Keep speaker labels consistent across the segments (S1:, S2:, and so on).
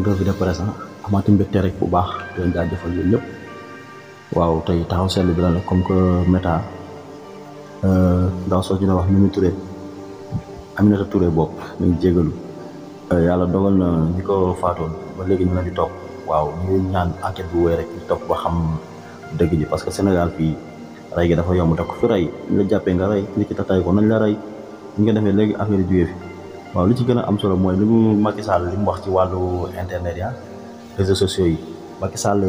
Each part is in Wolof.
S1: revue de presse amaati mbégte rek bu baax di leen jaajëfal yéen ñëpp waaw tey taxaw seetlu bi la nag comme que Meta ndaw soo ci doon wax Mimi Touré Aminata Touré bopp nañ jégalu yàlla dogal na ñi ko faatoon ba léegi ñu leen di topp waaw ñu ñaan enquête bu wéy rek ñu topp ba xam dëgg ji parce que Sénégal fii rey gi dafa yomb te ko fi rey ñu la jàppee nga rey nit ki tatay ko nañ la rey ñu nga defee léegi affaire yi jugee fi waaw li ci gën a am solo mooy li mu Macky Sall li mu wax ci wàllu internet ya réseaux sociaux yi Macky Sall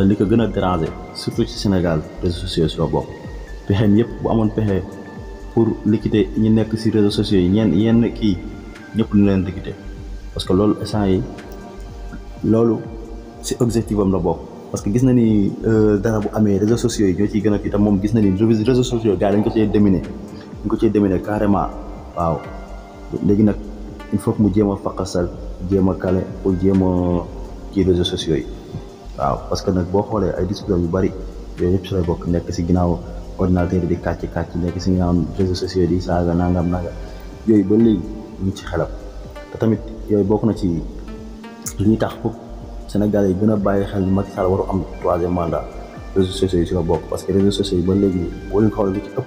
S1: li ko gën a déranger surtout ci Sénégal réseaux sociaux yi si la bokk pexeem yëpp bu amoon pexe pour liquider ñi nekk si réseaux sociaux yi yenn kii ñëpp ñu leen liquider parce que loolu instant yi loolu si objectif am la bokk parce que gis na ni dara bu amee réseaux sociaux yi ñoo ciy gën a kii te moom gis na ni réseaux sociaux gars dañ ko cee dominer carrément waaw léegi nag il faut que mu jéem a faqasal jéem a kale pour jéem a kii réseaux sociaux yi waaw parce que nag boo xoolee ay discipline yu bari yooyu yëpp si lay bokk nekk si ginnaaw ordinateur yi di kàcc nekk si ginnaaw réseaux sociaux yi di saaga nangam yooyu ba léegi ñu ci xelam te tamit yooyu bokk na ci li ñuy tax pour Sénégal yi gën a bàyyi xel ni Macky Sall waru am 3e mandat réseaux sociaux yi si la bokk parce que réseaux sociaux yi ba léegi boo leen xoolee li ci ëpp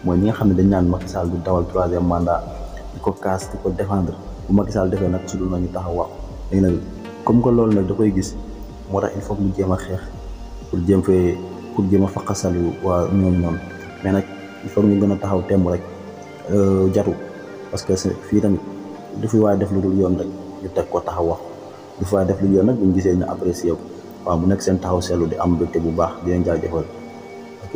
S1: mooy ñi nga xam ne dañ naan Macky Sall du dawal 3e mandat di ko kaas di ko défendre bu Macky Sall defee nag su dul nañu taxaw wax léegi nag comme que loolu nag da koy gis moo tax il faut mu jéem a xeex pour jéem a faqasalu waa ñooñu noonu mais nag il faut ñu gën a taxaw temb rek jatu parce que fii tamit du fi waaye def lu dul yoon rek ñu teg ko taxaw wax du fi waaye def lu dul yoon nag buñ gisee ñu apprécier ko waaw mu nekk seen taxaw seetlu di am mbégte bu baax di leen jaajëfal ok